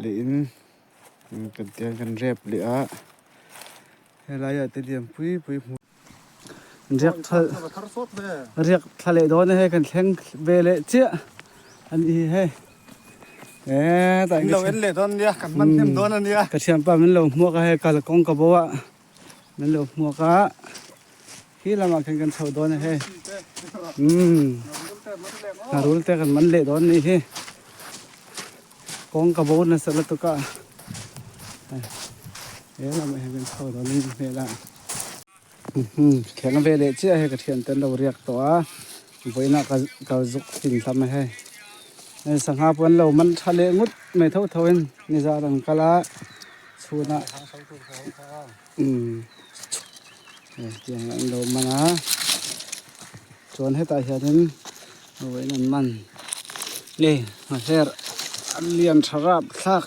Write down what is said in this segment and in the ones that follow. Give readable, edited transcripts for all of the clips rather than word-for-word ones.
leh in kan tiang kan rep leh a helai ah te lian pui pui hmuh riak thla riak thla leh dawn a hei kan thleng ve leh chiah a ni hi hei hetah Min lo en leh dawn nia kan man hnem dawn a nia ka thianpa min lo hmuak a hei kal kawng ka bo a min lo hmuak a khi lamah khan kan chhoh dawn a hei umm hnarul te kan man leh dawn a nih hi kawng ka bo nasa lutuk a he lamah hian kan chho dawn a ni hmel a thleng ve leh chiah hei ka thian te an lo riak tawh a vawiinah ka ka zuk hlim hlam a hei hei sangha pawh an lo man tha leh ngut mai tho tho in nizan an kal a chhunah umm hetiang an lo man a chuan hetah hianin vawiin an man ni hmaher a lian tha rap thlak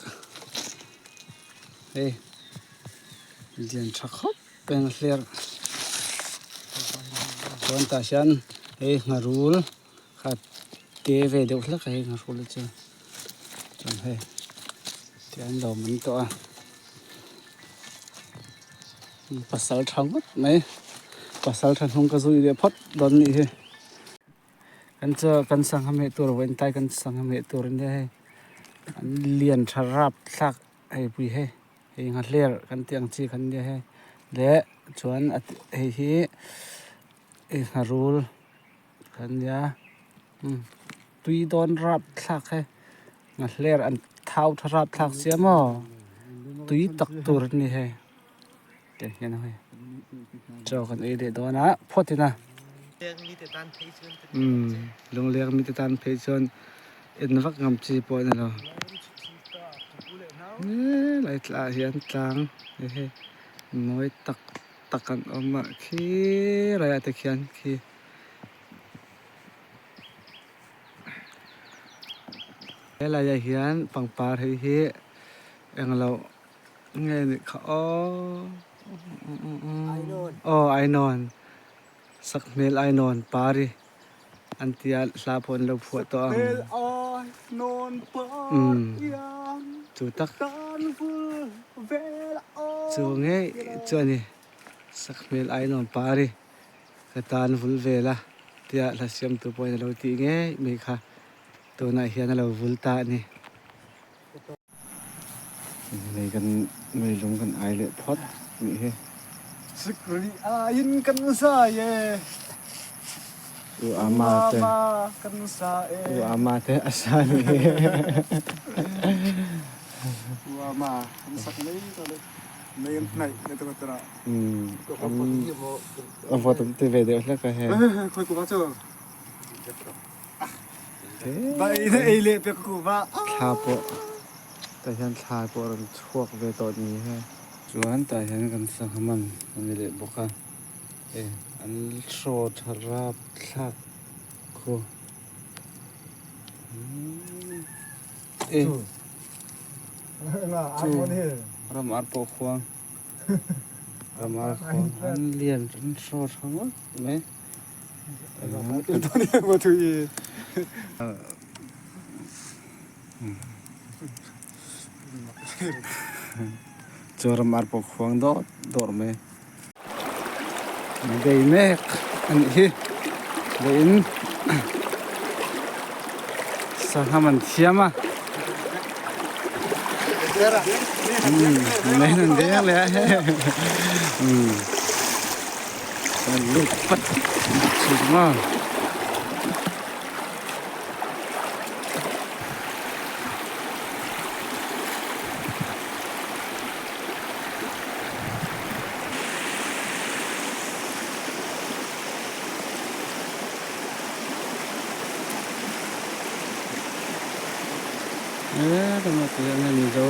hei lian tha khawp peng hler chuan tah hian hei ngharul kha te ve deuh hlek a hei ngharul hi chu chuan hei tihian an lo man tawh a pasal tha ngawt mai pasal tha hnung ka zui leh phawt dawn a nih hi kan chu kan sangha hmeh tur vawiin tlai kan sangha hmeh tur a nia hei an lian tha rapthlak hei pui hei. Hei nghahler kan tih ang chi kha nia hei leh chuan hei hi ngharul kha nia tui dawn rapthlak hei nghahler an thau tha rapthlak sia maw tui tak tur a ni hei tiang hian hei chaw kan ei leh dawn a phawt in a lungleng mite tan phei chuan en vak ngam chi pawh a ni lo. Helai tlah hian tlang hei mawi tak tak an awm a khilai ah te khian khi helai ah hian pangpar hei hi englo nge ni kha aw aw ainawn sakhmel ainawn pari. An tia hla pawh an lo phuah tawh ang. Umm chu tak chu ngei chu a ni sakhmel ainawn pari ka tan vul vel a tia hla siamtu pawhin a lo tih ngei mai kha tunah hian a lo vul ta a ni. Mei kan mei lung kan ai leh phawt nih hi. Sikri aiin kan zai e. U ama te. kan sa e. U ama te a sa nih hi. U ama kan sak mei to le. Mei an hnaih ne to tara. A vawt an ti ve deuh hlek a he. Khoi ku ba chu. Ei leh pek ku va. Thla pawh tah hian thla pawh a rawn chhuak ve tawh ni he. Chuan tah hian kan sangha man a ni leh bawk a, e an hraw tha rap thlak khu e chu ram ar pawh khuang ram ar khuang an lian an hraw tha ngawt mai. Chu ram ar pawh khuang dawt dawt mai bei mek a nih hi beiin sangha man thiam a umm an deng leh a hei umm. Kan lut pat thin a. He lamah te hian hei Mizo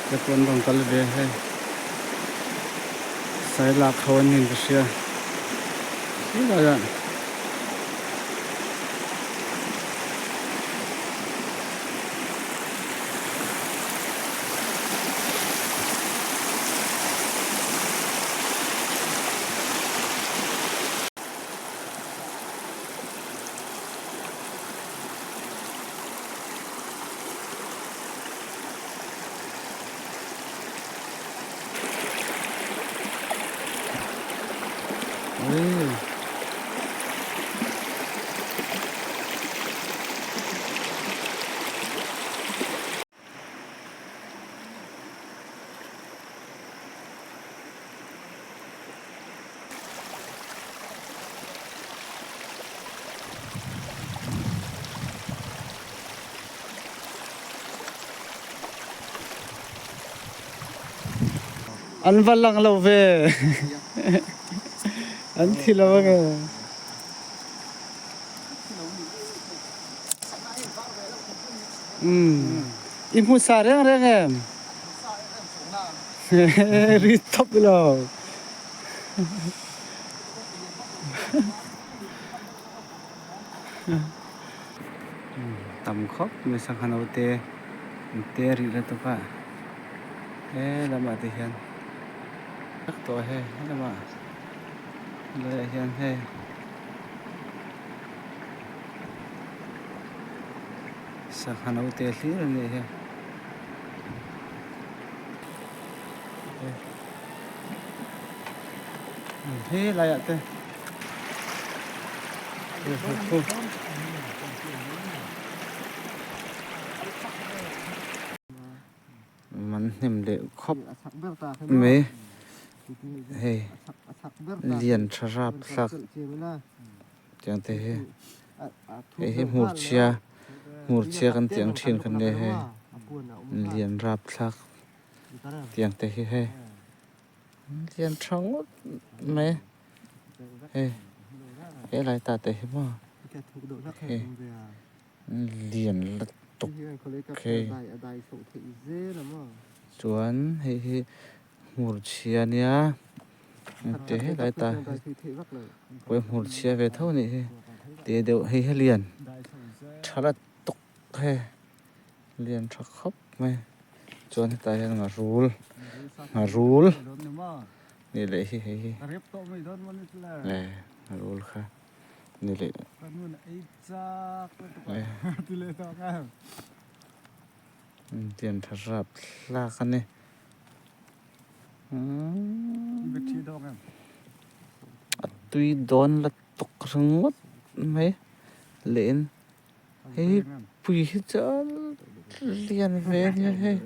te pawh an rawn kal ve hei. Sai lak ho an niin ka hria helai ah. An va lang lo ve. An thi lo ange. Umm. I hmu sa reng reng em? Ri thawp lo. Tam khawp mai sangha naute an te rih lutuk a he lamah te hian tak tawh hei he lamah helaiah hian hei sangha naute hlir a nih hi. He laiah te man hnem leh khawp mai hei lian tha rap thlak tiang te hi hei hi hmurchhia hmurchhia kan tih ang thin kha nia hei lian rap thlak tiang te hi hei lian tha ngawt mai hei helai ta te hi maw hei lian lutuk hei chuan hei hi hmurchhia nia te helai ta hi hmurchhia ve tho a nih hi te deuh hei hi lian tha lutuk hei. Lian tha khawp mai chuan hetah hian ngharul ngharul nih leh hi hei hi eh ngharul kha ni leh lian tha rap hlak a ni a tui dawn la tawk ringawt mai leh in. Hei pui hi chuan lian ve a nia hei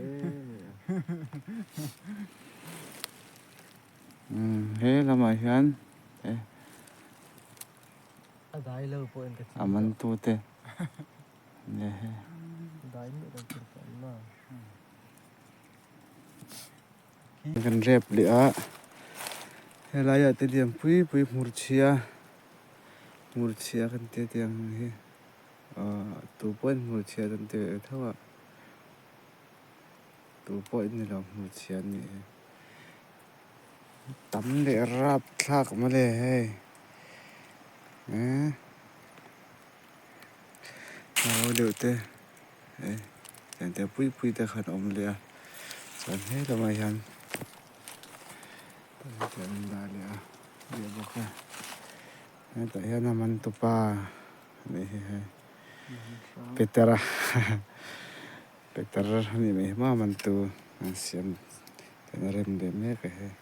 he lamah hian a man tu te nia hei. Kan rep leh a helaiah te lian pui pui hmurchhia hmurchhia kan tia tiang ang hi ahh tu pawhin hmurchhia an ti ve tho a tu pawh in ni lo hmurchhia an nih hi tam leh rap thlak mawle hei eee ro deuh te. Hei tiang te pui pui te khan a awm leh a chuan he lamah hian an dah leh a leh bawk a hetah hian a man tupa a nih hi hei Petera Peter a nih mai hi maw a man tu an siam a rem leh mek a hei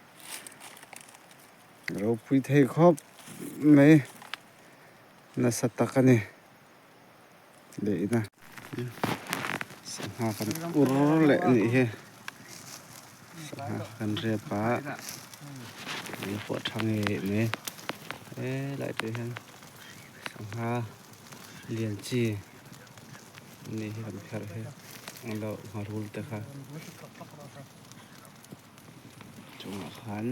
ropui thei khawp mai nasa tak a ni. Leh ina sangha kan ur leh a nih hi sangha kan rep a eng pawh tha ngei mai helai te hian sangha lian chi a nih hi kan pherh hi englo ngharul te kha chungah khan.